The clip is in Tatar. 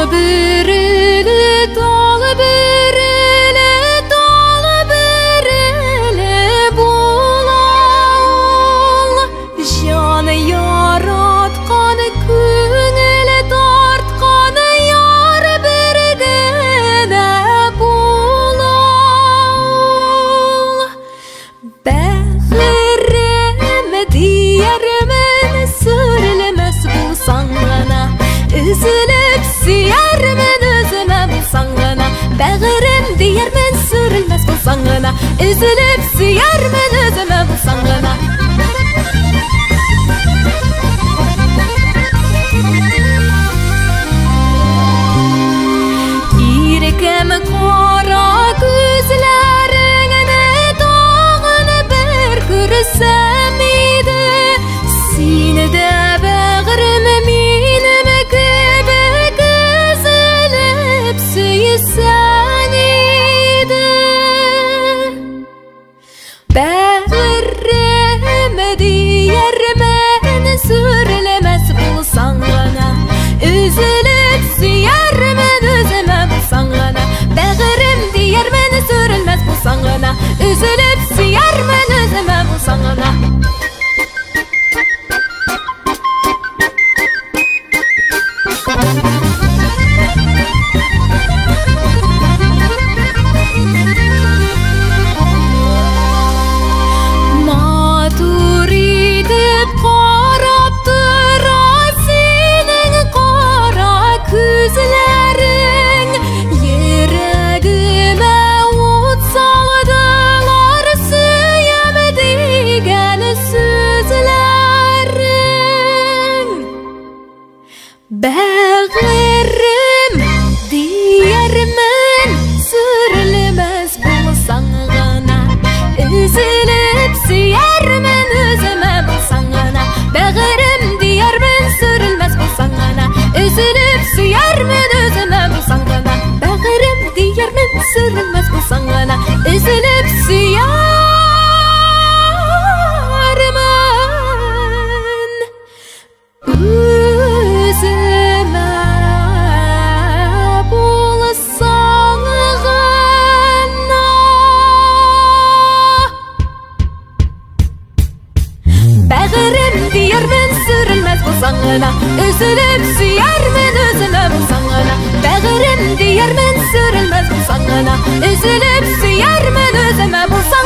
Бөреле, тал бөреле, тал бөреле була ул. Җан яраткан, күңел тарткан яр бер генә була ул. Бәгырем диярмен, сүрелмәс булсаң гына, өзелеп сөярмен үземә булсаң гына. Бәгырем диярмен, сүрелмәс булсаң гына, өзелеп сөярмен үземә булсаң гына. Иркәм кара күзләреңне тагын бер күрсәм иде. Син дә бәгырем минем кебек өзелеп сөйсәң иде. Бәгырем диярмен, сүрелмәс булсаң гына, өзелеп сөярмен үземә булсаң гына. Бәгырем диярмен, сүрелмәс булсаң гына, өзелеп сөярмен үземә булсаң гына. Матур итеп карап тора синең кара күзләрең. Йөрәгемә ут салдылар сөям дигән сүзләрең. Бәгырем диярмен, сүрелмәс булсаң гына, өзелеп сөярмен үземә булсаң гына. Бәгырем диярмен, сүрелмәс булсаң гына, өзелеп сөярмен үземә булсаң гына. Бәгырем диярмен, сүрелмәс булсаң гына, өзелеп сөярмен үземә булсаң гына. Бәгырем диярмен, сүрелмәс булсаң гына, өзелеп сөярмен үземә булсаң гына. Бәгырем диярмен, сүрелмәс булсаң гына, өзелеп сөярмен үземә булсаң